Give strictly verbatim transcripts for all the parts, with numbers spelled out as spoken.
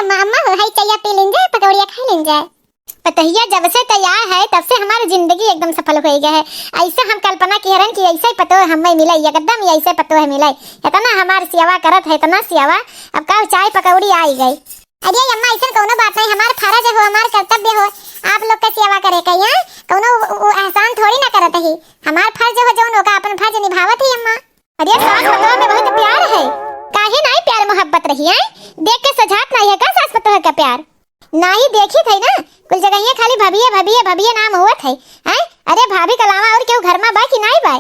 अम्मा, अम्मा हो, हई चाय पी लीन जाए, पकौड़िया खाई लीन जाए। पतोहिया जब से तैयार है, तब से हमार जिंदगी एकदम सफल होइ गए है। ऐसे हम कल्पना किहे रहन कि ऐसे ही पतोह हमें मिले, एकदम ही ऐसे पतोह मिले। इतना हमार सेवा करत है, इतना सेवा। अब का चाय पकौड़ी आई गई। अरे अम्मा, ऐसन कौनो बात नहीं, हमार फर्ज हो, हमार कर्तव्य हो आप लोग का सेवा करे का। यहाँ कौनो उ, उ एहसान थोड़ी ना करत ही, हमार फर्ज हो जौन ओका अपन फर्ज निभावत ही अम्मा। अरे सास पतोह में बहुत प्यार है, काहे नाई प्यार मोहब्बत रही है? देख के सजात नाई है का सास पतोह का प्यार? नाही देखी थे ना, कुल जगहिया खाली भभिये, भभिये, भभिये नाम होत है। हैं? अरे भाभी के अलावा और केहू घर में बा कि नाई बा?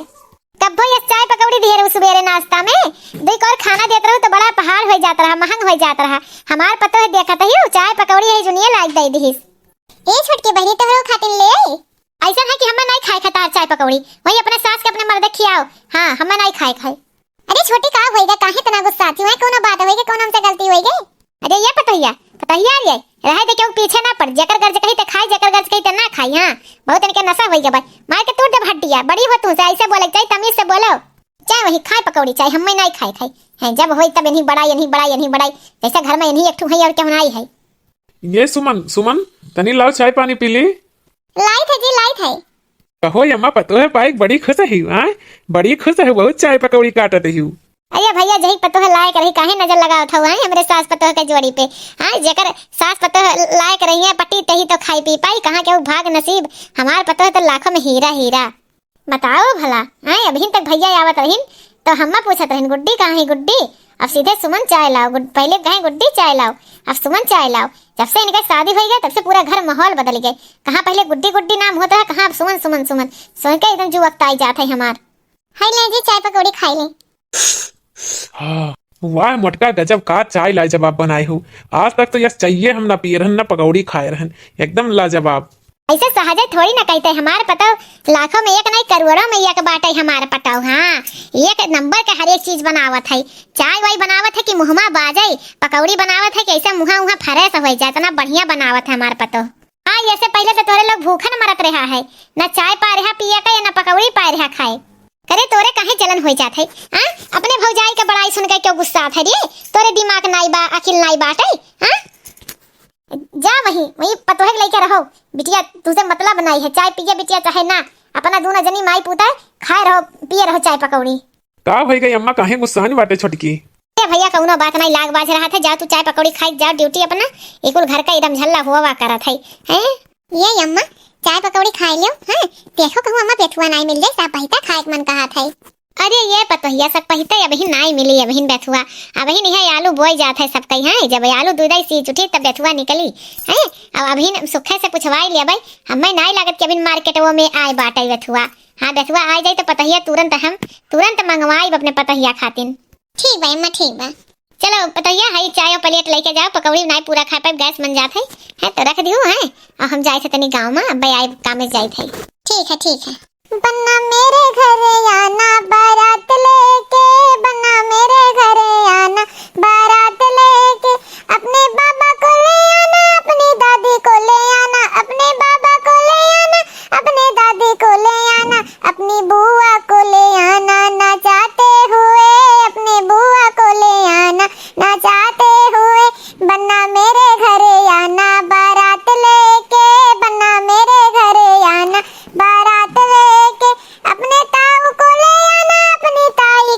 कब्बो यस चाय पकौड़ी दिहे रहू सुबेरे नाश्ता में, दुई कौर खाना देत रहू तो बड़ा पहाड़ होइ जात रहा, महंग होइ जात रहा। हमार पतोह देखत ही चाय पकौड़ी है जुनिये लाग दे दिहिस। ए छोटकी बहिनी, तोहरो खातिर ले आई। ऐसा है कि हमें नाई खाए खाए तार चाय पकौड़ी, वही अपने सास के अपने मर्दे खियाओ। हाँ, हमें नाई खाए खाए। अरे छोटी, का होइगा, काहे इतना गुस्सा थी? वही कौनो बात होइगा, कौन हमसे गलती होइगा? अरे ये पतोहिया, पतोहिया रे, रहे दे, केहू पीछे ना पड़। जेकर गर्ज कही ते खाई, जेकर गर्ज कही ते ना खाई। हाँ, बहुत इनके नशा होइगा भाई, मार के तोड़ दे हड्डिया। बड़ी हो तू से, ऐसे बोले के चाहिए, तमीज से बोलो। चाहे वही खाए पकौड़ी, चाहे हमें नाई खाए खाए। हैं, जब होई तब इन्हीं बड़ाई, इन्हीं बड़ाई, इन्हीं बड़ाई, जैसे घर में इन्हीं एक ठू है और केहू नाई है। ये सुमन, सुमन, तनी लाओ चाय पानी पी ली। लाइत है जी, लाइत है। कहो अम्मा, पतोह पाइक बड़ी खुश है, हाँ? बड़ी खुश है, बहुत चाय पकौड़ी काटत ही। अरे भैया, जही पतोह लायक रही, काहे नजर लगावत हऊ, हाँ, हमरे सास पतोह के जोड़ी पे? हाँ, जेकर सास पतोह लायक रही है, पटी तही तो खाई पी पाई, कहाँ केहू भाग नसीब। हमार पतोह तो लाखों में हीरा, हीरा। बताओ भला, हैं, अबहिन तक भैया आवत रहिन, तो हम्मा पूछत रहिन, "गुड्डी कहाँ है, गुड्डी?" अब सीधे सुमन चाय लाओ, गुड-, पहले कहें, "गुड्डी चाय लाओ," अब सुमन चाय लाओ। जब से इनके शादी होइ गए, तब से पूरा घर माहौल बदल गए। कहाँ पहले गुड्डी गुड्डी नाम होत रहा, कहाँ अब सुमन, सुमन, सुमन। सुन के एकदम जू अकताई जात है हमार। हाय ले जी, चाय पकौड़ी खाई ले। हाँ, वाह मोटका, गजब का चाय लाजवाब बनाए हो। आज तक तो यस चाहिए हम ना पिए रहन, ना पकौड़ी खाए रहन, एकदम लाजवाब। ऐसे सहजे थोड़ी ना कहते, हमार पतोह लाखों में एक नहीं, करोड़ों में एक बाटे हमार पतोह। हाँ, एक नंबर के हर एक चीज बनावत है। चाय वाय बनावत है कि मुँहमा बाजे, पकौड़ी बनावत है कि ऐसा मुँहा उहा fresh होइ जाए, इतना बढ़िया बनावत है हमार पतोह। हाँ, ऐसे पहले तो तोहरे लोग भूखन मरत रहा है, ना चाय पा रहा पिए का, ना पकौड़ी पा रहा खाए। करे तोरे काहे जलन होइ जात है? हाँ? अपने भौजाई के बड़ाई सुन के क्यों गुस्सात है रे? तोरे दिमाग नाई बा, अकिल नाई बाटे, हाँ? जा वहीं, वहीं पतोहे के लइके रहो। बिटिया, तुझे मतलब नाई है, चाय पिए बिटिया चाहे ना, अपना दूनो जनी माई पूता खाए रहो, पिए रहो चाय पकौड़ी। का होइ गई अम्मा, काहे गुस्सान बाटे छोटकी? ए भैया, कौनो बात नाई, लाग बाज रहा था, जाओ तू चाय पकौड़ी खाए, जाओ duty अपना, ई कुल घर का एकदम झल्ला हुआ करत है, हैं? ये अम्मा, चाय पकौड़ी खाए लियो, हैं? देखो कहूँ अम्मा बेथुआ नाई मिल जाए, सब पहिता खाए के मन कहत है। अरे ये पतोहिया, सब पहिता अबहिन नाई मिली, अबहिन बेथुआ, अबहिन यहाँ आलू बोई जात है सब कहीं, हैं? जब आलू दूधई सींच उठी तब बेथुआ निकली, हैं? अब अबहिन सुखे से पुछवाई लेबै, हमें नाई लागत कि अबहिन market वो में आए बाटे बेथुआ। हाँ, बेथुआ आए जाई तो पतोहिया तुरंत हम, तुरंत मंगवाई अपने पतोहिया खातिन। ठीक बा अम्मा, ठीक बा। चलो पतोहिया, हई चाय और plate लेके जाओ, पकौड़ी नाई पूरा खा पाए, gas मन जात है, है तो रख दियो, है, और हम जाए थे तनी गाँव में, अब आए कामे जाए थे। ठीक है, ठीक है। बन्ना मेरे घर आना बारात लेके, बन्ना मेरे घर आना बारात लेके, अपने बाबा को ले आना, अपनी दादी को ले आना, अपने बाबा को ले आना, अपने दादी को ले आना, अपनी बुआ को ले आना, ना जाते हुए अपने बुआ को ले आना, ना जाते हुए बन्ना मेरे घर आना बारात लेके, बन्ना मेरे घर आना बारात लेके, अपने ताऊ को ले आना, अपनी ताई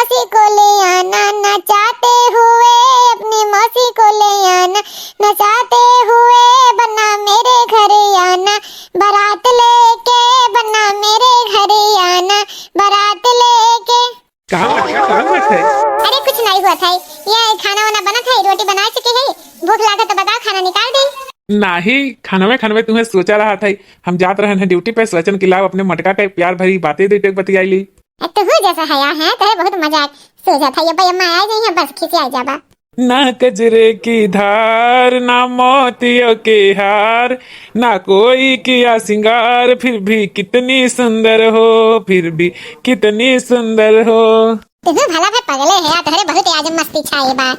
मौसी को ले आना, नचाते हुए अपनी मौसी को ले आना, नचाते हुए बना मेरे घर आना, बारात लेके बना मेरे घर आना, बारात लेके। कहाँ बैठे, कहाँ बैठे? अरे कुछ नहीं हुआ था, ये खाना वाना बना था, रोटी बना चुकी है, भूख लागे तो बताओ, खाना निकाल दे। नाही, खानवे खानवे तुम्हें सोचा रहा था, हम जात रहन है ड्यूटी पे, सोचन कि लाओ अपने मटका के प्यार भरी बातें दो एक बतियाई ली। ए, तू जैसा हया है, तोहे बहुत मजाक सूझत है। ये बे अम्मा आ गई है, बस खिसिया जाबा। ना कजरे की धार, ना मोतियों के हार, ना कोई किया सिंगार, फिर भी कितनी सुंदर हो, फिर भी कितनी सुंदर हो। तू भला फे पगले है, तोहरे बहुत आज मस्ती छाए बा।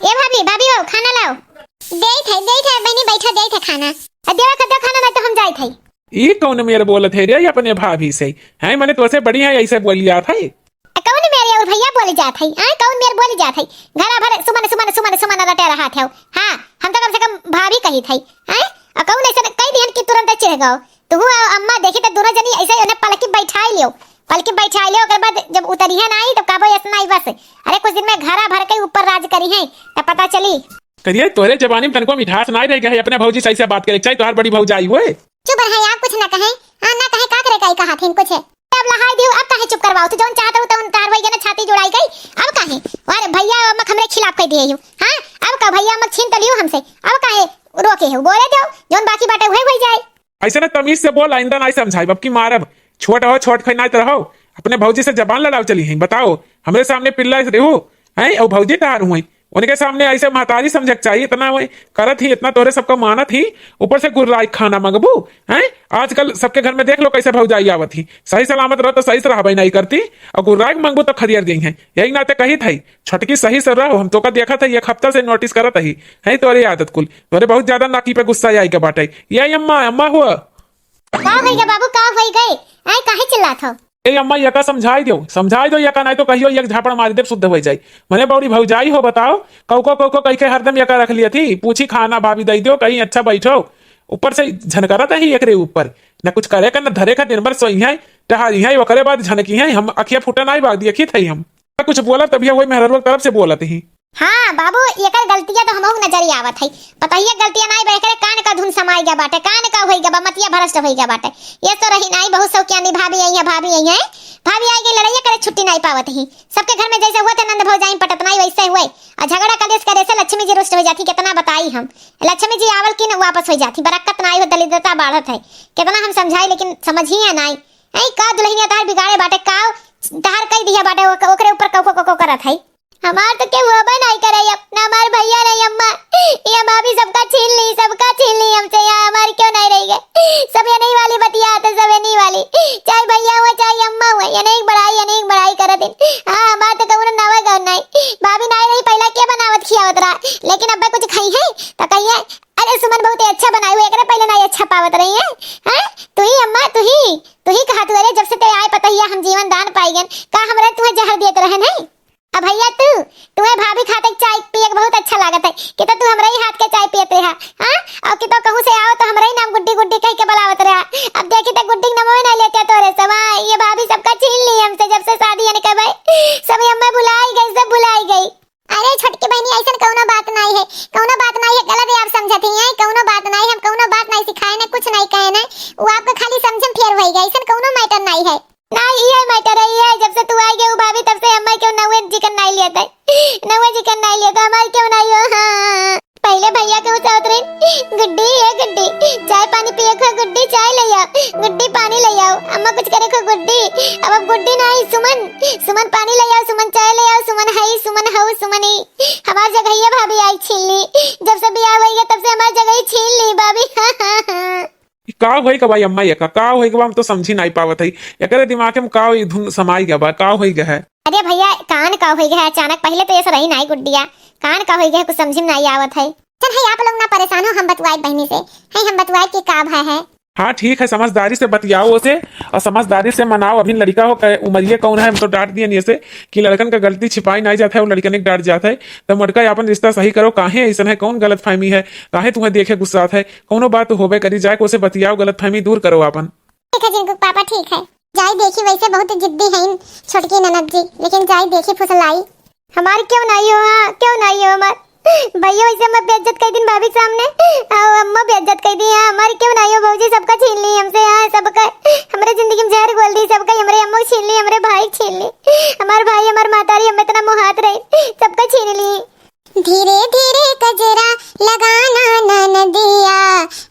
ए भाभी, भाभी हो, खाना लाओ। देई थे, देई थे, बहनी बैठा, देई थे खाना। अब देवा कर दो खाना, नहीं तो हम जाई थे। ई कौन मेर बोलत है रे अपने भाभी से? हैं, मने तोसे बड़ी है, ऐसे बोली जात है। आ, कौन मेर और भैया बोली जात है? आ, कौन मेर बोली जात है? घरा भर सुमन, सुमन, सुमन, सुमन रटे रहा थे। हाँ, हम तो कम से कम भाभी कही थे। हैं? आ, कौन ऐसे कह दिहन कि तुरंत चिढ़ गओ? तू अम्मा देखी तो दोनों जनी ऐसे उन्हें पलकी बैठाई लियो, पलकी बैठाई लियो, ओकर बाद जब उतरी है ना आई, तब कहबो, "यस नहीं बस, अरे कुछ दिन में घरा भर के ऊपर राज करी है, तब पता चली।" करिए, तोहरे जबानी में तनको मिठास नाई रह गया है, अपने भौजी से ऐसे बात करे, चाहे तोहार बड़ी भौजाई होए। चुप रहे, आप कुछ ना कहे। हाँ, ना कहे, का करे, काई कहा थे कुछ। अब लहाई दियो, अब काहे चुप करवाओ? तू जौन चाहत रहू, तौन तार होई गया ना, छाती जुड़ाई गई। अब काहे? अरे भैया, अम्मा हमरे खिलाफ कह दिए हो। हाँ, अब का भैया, अम्मा छीन तो लियो हमसे, अब काहे रोके हो? बोले दो, जौन बाकी बाटे, वही, वही जाए। ऐसे ना तमीज से बोल, आइंदा नाई समझाइब, अब की मारब। छोट हो, छोट खई नाई तो रहो, अपने भौजी से जबान लड़ाओ चली हैं। बताओ, हमरे सामने पिल्ला रहू, हैं? और भौजी तहार हुई, उनके सामने ऐसे महतारी समझक चाहिए, इतना वही करत ही, इतना तोरे सबका मानत ही, ऊपर से गुर्राई खाना मंगबू, हैं? आजकल सबके घर में देख लो कैसे भौजाई आवत ही, सही सलामत रह तो सही से रहबे नहीं करती, और गुर्राई मंगबू तो खदियर गई हैं। यही नाते कही थई, छोटकी सही से रहो, हम तोका देखत है, एक हफ्ता से नोटिस करत ही, हैं? तोरे आदत कुल, तोरे बहुत ज्यादा नाकी पे गुस्सा आई के बाटे। ये अम्मा, अम्मा हुआ। का होई गए बाबू, का होई गए? आए, काहे चिल्लात हो? ए अम्मा, यका समझाई दो, समझाई दो यका, नहीं तो कहियो एक झापड़ मारी देब, शुद्ध हो जाई। मने बौड़ी भौजाई हो, बताओ, कौको कौको कह के हरदम यका रख लिया थी, पूछी खाना भाभी दे दो, कहीं अच्छा बैठो, ऊपर से झनकरत ही एकरे ऊपर, न कुछ करे का, न धरे का, दिन भर सोई है, टहरी है, ओकरे बाद झनकी है, हम अखिया फूटा नहीं बाग दिए खी थई हम। कुछ बोला तभी वही मेहररुआ तरफ से बोलत ही। हाँ बाबू, एकर गलतिया तो हमहू के नजरी आवत है। पतहिया गलतिया नाई बा, एकरे कान का धुन समाई गया बाटे, कान का होई गया बा, मतिया भ्रष्ट होई गया बाटे। ये तो रही नाई, बहुत शौकियानी भाभी आई है, भाभी आई है, भाभी आई गई, लड़ाइया करे छुट्टी नाई पावत ही। सबके घर में जैसे हुआ थे नंद भौजाई पटत नाई वैसे हुए, और झगड़ा कलेश करे से लक्ष्मी जी रुष्ट हो जाती, कितना बताई हम। लक्ष्मी जी आवल की न वापस हो जाती, बरकत नाई हो, दलिद्रता बाढ़त है। कितना हम समझाई लेकिन समझ ही है नाई। ऐ का दुल्हनिया तहार बिगाड़े बाटे, का तहार कई दिया बाटे, ओक-, ओकरे ऊपर कौको कौको करत है। हमार तो केहू होबे नहीं करे, अपना हमार भैया नहीं अम्मा, ये भाभी सबका छीन ली, सबका छीन ली हमसे, यहाँ हमार क्यों नहीं रह गए? सब ये नहीं वाली बतिया तो सब ये नहीं वाली, चाहे भैया हुआ चाहे अम्मा हुआ, ये नहीं बड़ाई, ये नहीं बड़ाई कर दिन। हाँ, हमार तो कहूँ नवे गौर नहीं, भाभी नहीं रही, पहला के बनावत खियावत रहा, लेकिन अब कुछ खाई है तो कहिए, "अरे सुमन बहुत ही अच्छा बनाई हुई, एकरे पहले नहीं अच्छा पावत रही है, हैं? तू ही अम्मा, तू ही, तू ही कहा तू, अरे जब से तेरे आए पता ही है, हम जीवन दान पाई गन, का हमरे तुम्हें जहर दिए रहन है?" अब भैया तू, तुम्हें भाभी खाते चाय पिए के बहुत अच्छा लागत है, कि तो तू हमरे ही हाथ के चाय पियत रहा, हाँ? और कि तो कहूँ से आओ तो हमरे ही नाम गुड्डी गुड्डी कह के बुलावत रहा। अब देखी तो गुड्डी के नमवे नहीं लेते तोरे सब। हाँ, ये भाभी सबका छीन ली हमसे, जब से शादी है ना भाई, सब ये हमें भुलाई गई, सब भुलाई गई। अरे छोटकी बहनी, ऐसन कौनो बात नहीं है, कौनो बात नहीं है, गलत है आप समझत ही हैं, कौनो बात नहीं, हम कौनो बात नहीं सिखाए ना, कुछ नहीं कहे ना, वो आपका खाली समझ में फेर होई गए, ऐसन कौनो मैटर नहीं है। ना, ये मैटर है, ये जब से तू आई गई भाभी, तब से हमारे क्यों नवे चिकन नहीं लिया था, नवे चिकन नहीं लिया था, हमारे क्यों नहीं हो? हाँ, पहले भैया के उसे उतरे, "गुड्डी, ये गुड्डी, चाय पानी पिए खा, गुड्डी चाय ले आओ, गुड्डी पानी ले आओ, अम्मा कुछ करे खा गुड्डी।" अब, अब गुड्डी नहीं, सुमन, सुमन पानी ले आओ, सुमन चाय ले आओ, सुमन हई, सुमन हऊ, सुमन ही। हमार जगहिया भाभी आई छीन ली, जब से बियाह होई गया, तब से हमार जगह ही छीन ली भाभी। ई का होई गवा अम्मा, ये का, का होई गवा, हम तो समझी नहीं पावत है। एकरे दिमाग में का ई धुन समाई गवा, का होई गवा है? अरे भैया, कान का होई गवा है अचानक, पहले तो ऐसा रही नहीं गुड्डिया, कान का होई गवा है, कुछ समझ में नहीं आवत है। चल है, आप लोग ना परेशान हो, हम बतवाए बहनी से, है हम बतवाए कि का भय है। हाँ ठीक है, समझदारी से बतियाओ उसे और समझदारी से मनाओ। अभी लड़का हो, कै-, उमरिया कौन है, हम तो डांट दिए नहीं ऐसे कि लड़कन का गलती छिपाई नहीं जाता है, वो लड़कन एक डांट जाता है। तो मोटका अपन रिश्ता सही करो, काहे ऐसन है, कौन गलतफहमी है, काहे तुम्हें देखे गुस्सात है, कौनो बात तो होबे करी, जाए को उसे बतियाओ, गलतफहमी दूर करो अपन। ठीक है जिनको पापा, ठीक है। जाई देखी, वैसे बहुत जिद्दी हईन छोटकी ननद जी, लेकिन जाई देखी फुसलाई। हमार क्यों नाई हो, हाँ, क्यों नाई हो हमार? भैया वैसे हमें बेइज्जत कई दिन भाभी के सामने, आओ अम्मा बेइज्जत कई दी, हाँ, हमार क्यों नाई हो भौजी, सबका छीन ली हमसे, हाँ, सबका, हमरे जिंदगी में जहर घोल दी, सबका, हमरे अम्मा के छीन ली, हमरे भाई के छीन ली, हमार भाई, हमार मातारी, हम इतना मोहात रही, सबका छीन ली। धीरे धीरे कजरा लगाना ननदिया,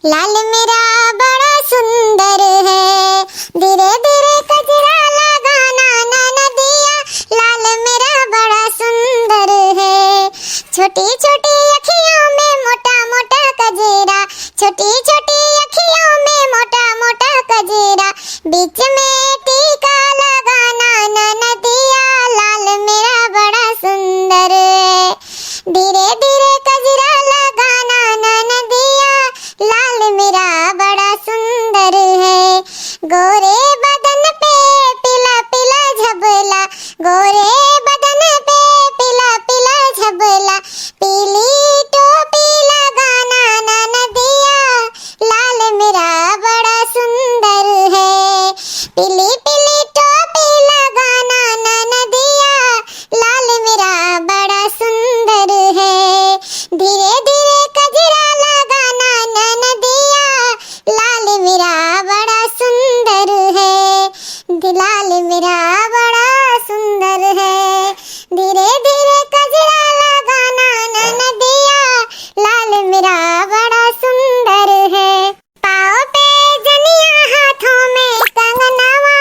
लाल मेरा बड़ा सुंदर है। धीरे धीरे कजरा लगाना ननदिया, लाल मेरा बड़ा सुंदर है। छोटी छोटी अखियों में मोटा मोटा कजरा, छोटी छोटी अखियों में मोटा मोटा कजरा, बीच में टीका लगाना ननदिया, लाल मेरा बड़ा सुंदर है। धीरे धीरे कजरा लगाना ननदिया, लाल मेरा बड़ा सुंदर है। गोरे बदन पे पीला पीला झबला, गोरे बदन पे पीला पीला झबला, पीली टोपी लगाना ननदिया, लाल मेरा बड़ा सुंदर है। पीली पीली टोपी लगाना ननदिया, लाल मेरा बड़ा सुंदर है। धीरे धीरे कजरा लगाना ननदिया, लाल मेरा बड़ा सुंदर है। लाल मेरा बड़ा सुंदर है। धीरे धीरे कजरा लगाना ननदिया, लाल मेरा बड़ा सुंदर है। पाँव पे जनिया, हाथों में कंगनवा,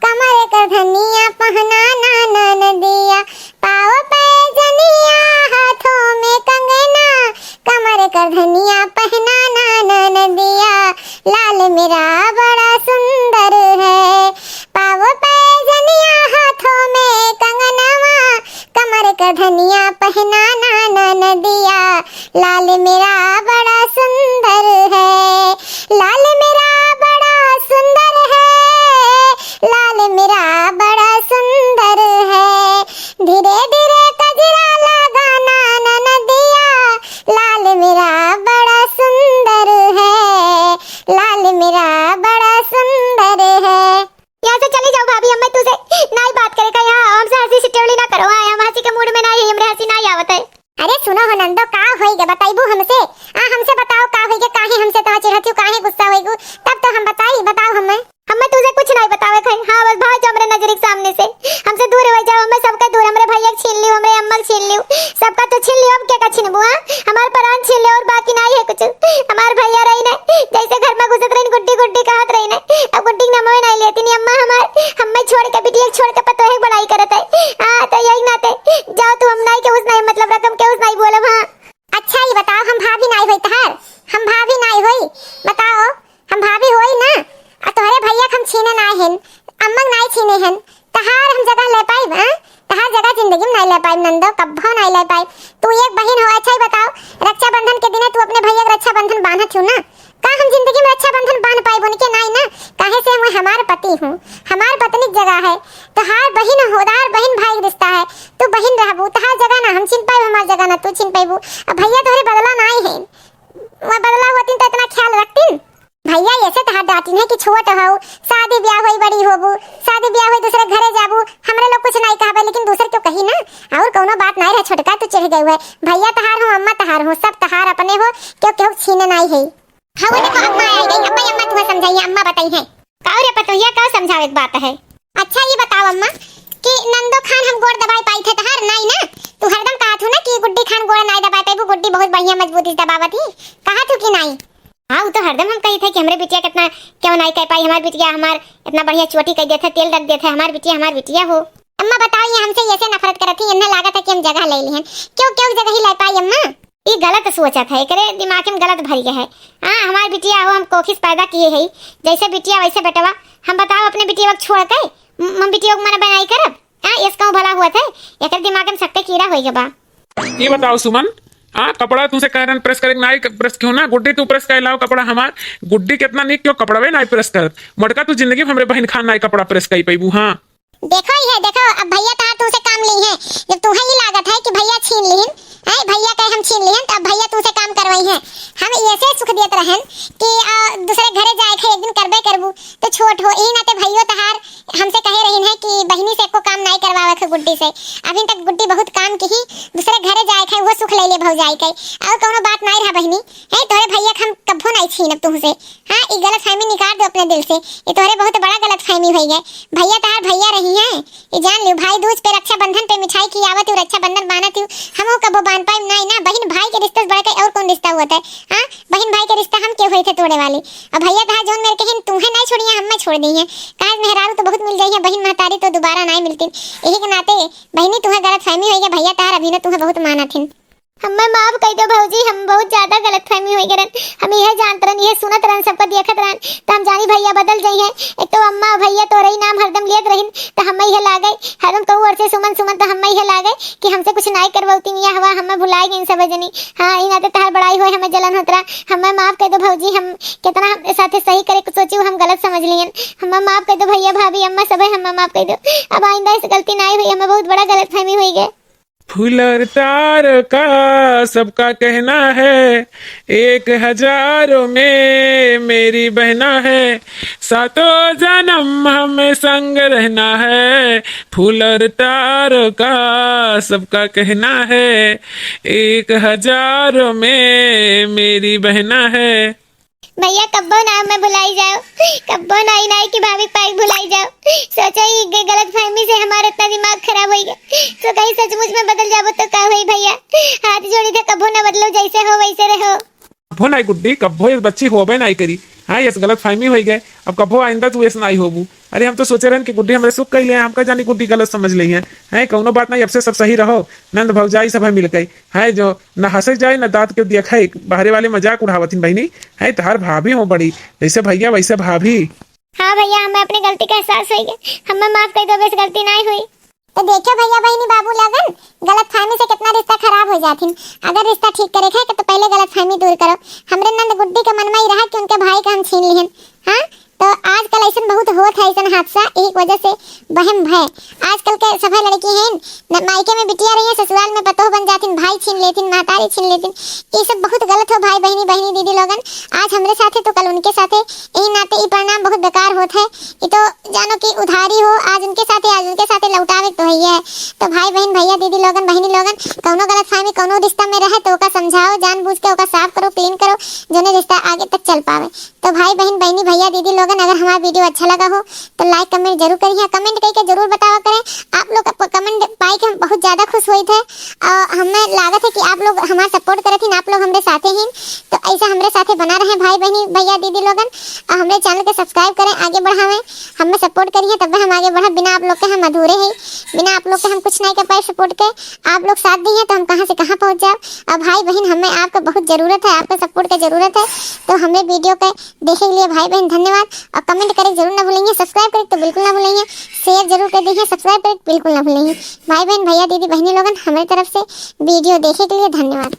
कमर कर धनिया पहनाना ननदिया। पाँव पे जनिया, हाथों में कंगना, कमर कर धनिया पहनाना ननदिया। लाल मेरा बड़ा सुंदर है, पाँव पे जनिया, हाथों में कंगनवा, कमर कर धनिया पहनाना ननदिया। लाल मेरा बड़ा सुंदर है, लाल मेरा बड़ा सुंदर है, लाल मेरा बड़ा सुंदर है। धीरे धीरे कजरा लगाना ननदिया, लाल मेरा बड़ा सुंदर है, लाल मेरा बड़ा सुंदर है। यहाँ से चली जाओ भाभी, हमें तुझसे नाई बात करे का, यहाँ हमसे हंसी ठिठोली ना करो। हाँ, हम हंसी के मूड में नाई है, हमरे हंसी नाई आवत है। अरे सुनो हो नंदो, का होई गे बताइबू हमसे? आ, हमसे बताओ का होई गे, काहे हमसे तहा चिढ़त हो, काहे गुस्सा होई गु? तब तो हम बताई, बताओ हमें। हमें तुझे कुछ नाई बतावे खाई। हाँ, बस भाग जाओ हमरे नजर के सामने से, हमसे दूर हो जाओ, हमें सबका दूर, हमरे भैया के छीन लियो, हमरे अम्मा के छीन लियो, सबका तो छीन लियो, अब के का छीनबू? हाँ, हमार प्राण छीन लियो और बाकी नाई है कुछ। हमार भैया रही ना, जैसे घर में घुसत रही, गुड्डी गुड्डी कहत रही ना, अब गुड्डी के नामवे नाई लेती नी अम्मा हमार, हमें छोड़ के, बिटिया के छोड़ के पतोहे के बड़ाई करत है। हाँ, तो यही नाते जाओ तू, हम नाई के उस नाई मतलब रकम के उस नाई बोलब। हाँ। अच्छा, ये बताओ, हम भाभी नाई होई तहार? हम भाभी नाई होई? बताओ, हम भाभी होई ना? आ तोहरे भैया के हम छीने नाई हन, अम्मा के नाई छीने हन, तहार हम जगह ले पाइब? हाँ, तहार जगह जिंदगी में नाई ले पाइब नंदो, कब्बो नाई ले पाइब। तू एक बहिन हो। अच्छा, ये बताओ, रक्षाबंधन के दिने तू अपने भैया के रक्षाबंधन बांधत हो ना, का हम जिंदगी में रक्षाबंधन बांध पाइब उनके? नाई ना, काहे से हम हमार पति हूँ, हमार पत्नी के जगह है, तहार बहिन हो, तहार बहिन भाई के रिश्ता है, तू बहिन रहबू, तहार जगह ना हम छीन पाइब, हमार जगह ना तू छीन पाइबू। अब भैया तोहरे बदला नाई है, वह बदला होतीन तो इतना ख्याल रखतीन। भैया ऐसे तहार डांटिन है कि छोट हो, शादी ब्याह होई बड़ी होबू, शादी ब्याह होई दूसरे घरे जाबू, हमरे लोग कुछ नाई कहबे लेकिन दूसर क्यों कही ना, और कौनो बात नाई रहे छोटका, तू चिढ़ गए हुए। भैया तहार हो, अम्मा तहार हो, सब तहार अपने हो, क्यों क्यों छीने नाई है। हाँ, वो तो बहुत माँ आई गई। अम्मा, अम्मा तुम्हें समझाइए, अम्मा बताई है। का रे पतोहिया, का समझावे के बात है? अच्छा, ये बताओ अम्मा कि नंदो खान हम गोड़ दबाई पाई थे तहार, नाई ना? तू हरदम कहा थू ना कि गुड्डी खान गोड़ नाई दबाई पाइबू, गुड्डी बहुत बढ़िया मजबूती से दबावत ही, कहा थू कि नाई? हाँ, वो तो हरदम हम कही थे कि हमरे बिटिया कितना क्यों नाई कह पाई, हमार बिटिया हमार इतना बढ़िया चोटी कह देते, तेल रख देते, हमार बिटिया, हमार बिटिया हो। अम्मा बताओ, ये हमसे ऐसे नफरत करत ही, इन्हें लागत है कि हम जगह ले लिहन। क्यों, क्यों जगह ही ले पाई अम्मा? ई गलत सोचत है, एकरे दिमाग में गलत भर गया है। हाँ, हमार बिटिया हो, हम कोखिस पैदा किए है, जैसे बिटिया वैसे बेटवा। हम बताओ अपने बिटिया को छोड़ के म-, हम बिटिया को मना बनाई करब? हाँ, इसका भला हुआ था, एकरे दिमाग में सकते कीड़ा होई गबा। ये बताओ सुमन, हाँ, कपड़ा तुमसे कह रहन प्रेस करे, नाई क-, प्रेस क्यों ना? गुड्डी तू प्रेस कर लाओ कपड़ा हमार। गुड्डी कितना निक क्यों कपड़वे नाई प्रेस करत। मोटका तू जिंदगी में हमरे बहन खान नाई कपड़ा प्रेस कर पैबू, हाँ। देखो ये, देखो, अब भैया तहार तुमसे काम ली है। जब तुम्हें ये लागत है कि भैया छीन लिहिन, हैं, भैया कहे हम छीन लिहिन, तो अब भैया तुमसे काम करवाई है। हम ऐसे सुख देत रहन कि, आ, दूसरे घरे जाए के एक दिन करबे करबू, तो छोट हो, यही नाते भैया तहार गुड्डी से। अभी तक गुड्डी बहुत काम किही, दूसरे घरे जाए के है, वो सुख ले ले भौजाई के। और कौनो बात नाई रहा बहिनी, है तोहरे भैया के हम कब्बो नाई छीनब तुहसे। हाँ, ई गलतफहमी निकाल दो अपने दिल से, ये तोहरे बहुत बड़ा गलतफहमी होई गए। भैया तहार भैया रही हैं, ये जान लियो, भाई दूज पे, रक्षाबंधन पे मिठाई खियावत हूँ, रक्षाबंधन बांधत हूँ, हम वो कब्बो बांध पाए नाई ना। बहिन भाई के रिश्ते से बढ़ के और कौन रिश्ता होत है? हाँ, बहिन भाई के रिश्ता हम के होई थे तोड़े वाली? अब भैया तहार जौन मेरे कहिन, तू है नाई छोड़िया, हम मैं छोड़ दी है। काज मेहरारू तो बहुत मिल जाई है, बहिन महतारी तो दोबारा नाई मिलती। यही के नाते बहिनी, तुहे गलतफहमी होई गए, भैया तहार अभी ना तुहे बहुत मानत हिन। हमें माफ कई दो भौजी, हम बहुत ज्यादा गलतफहमी होई गए रहन। हम यह जानत रहन, यह सुनत रहन, सबका देखत रहन, तो हम जानी भैया बदल जाई है। एक तो अम्मा भैया तोरे ही नाम हरदम लियत रहिन, तो हमें यह लागे, हरदम कहू ओर से सुमन सुमन, तो हमें यह लागे कि हमसे कुछ नाई करवती, यह हवा हमें भुलाई गई सब जनी। हाँ, ई नाते तहार बड़ाई होए हमें जलन होत रहा। हमें माफ कई दो भौजी, हम कितना हम साथे सही करे के सोची, हम गलत समझ लियन। हमें माफ कई दो भैया भाभी अम्मा सब है, हमें माफ कई दो। अब आइंदा ऐसी गलती नाई होई, हमें बहुत बड़ा गलतफहमी होई गए। फूल और तार का सबका कहना है, एक हजारों में मेरी बहना है, सातों जन्म हमें संग रहना है। फूल और तार का सबका कहना है, एक हजारों में मेरी बहना है। भैया, कब्बो ना हमें भुलाई जाओ, कब्बो नाई, नाई की भाभी पाई भुलाई जाओ। सोचो, ई ग-, गलतफहमी से हमारा इतना दिमाग खराब होई गया। तो कहीं सचमुच में बदल जाबो तो का होई भैया? हाथ जोड़ी थे, कब्बो ना बदलो, जैसे हो वैसे रहो। कब्बो नाई गुड्डी, कब्बो ये बच्ची होबे नाई करी। हाँ, ये गलतफहमी होई गए, अब कब्बो आइंदा तू ऐसे नाई होबू। अरे, हम तो सोचे रहन कि गुड्डी हमरे सुख कई ले, हमका जानी गुड्डी गलत समझ लई है। हैं, कौनो बात नाई, अब से सब सही रहो। नंद भौजाई सब है मिल गई। हैं, जो न हंसे जाए, न दांत के देखाए, बाहरे वाले मजाक उड़ावत हिन बहिनी। हैं, तहार भाभी हो बड़ी, जैसे भैया वैसे भाभी। हाँ भैया, हमें अपनी गलती का एहसास होई गया, हमें माफ कई दो, अब ऐसी गलती नाई होई। तो देखो भैया, बहिनी, बाबू लोगन, गलतफहमी से कितना रिश्ता खराब हो जात हिन। अगर रिश्ता ठीक करे के है तो पहले गलतफहमी दूर करो। हमरे नंद गुड्डी के मन में ही रहा कि उनके भाई का हम छीन लिहन। हाँ, तो आजकल ऐसन बहुत होत है, ऐसन हादसा, यही वजह से वहम भय। आजकल के सभे लड़की हैं न, मायके में बिटिया रही है, ससुराल में पतोह बन जातिन, भाई छीन लेतिन, महतारी छीन लेतिन, ये सब बहुत गलत हो भाई बहिनी, बहिनी दीदी लोगन। आज हमरे साथे तो कल उनके साथे, यही नाते ई परिणाम बहुत बेकार होत है। ये तो जानो कि उधारी हो, आज उनके साथे, आज उनके साथे लौटावे के तो है ही है। तो भाई बहिन, भैया दीदी लोगन, बहिनी लोगन, कौनो गलतफहमी कौनो रिश्ता में रहे तो ओका समझाओ, जानबूझ के ओका साफ करो, clean करो, जोने रिश्ता आगे तक चल पावे। तो भाई बहिन, बहिनी, भैया दीदी लोगन, अगर हमारा video अच्छा लगा हो तो like comment जरूर करिए, comment करके जरूर बतावा करें। आप लोग का comment पाई के हम बहुत ज्यादा खुश होई थे और हमें लागत है कि आप लोग हमारा support करत हिन, आप लोग हमरे साथे हिन, तो ऐसा हमरे साथे बना रहे भाई बहिनी, भैया दीदी लोगन, और हमरे channel के subscribe करें, आगे बढ़ावें, हमें support करिए, तब हम आगे बढ़ब। बिना आप लोग के हम अधूरे हैं, बिना आप लोग के हम कुछ नहीं कर पाए support के। आप लोग साथ दी हैं तो हम कहाँ से कहाँ पहुँच जाब। और भाई बहिन, हमें आपका बहुत जरूरत है, आपका support का जरूरत है, तो हमरे video के देखे के लिए भाई बहिन धन्यवाद। और comment करे जरूर ना भूलेंगे, subscribe करे तो बिल्कुल ना भूलेंगे, share जरूर कर दीजिए, subscribe करे बिल्कुल ना भूलेंगे। भाई बहिन, भैया दीदी, बहिनी लोगन, हमरे तरफ से video देखे के लिए धन्यवाद।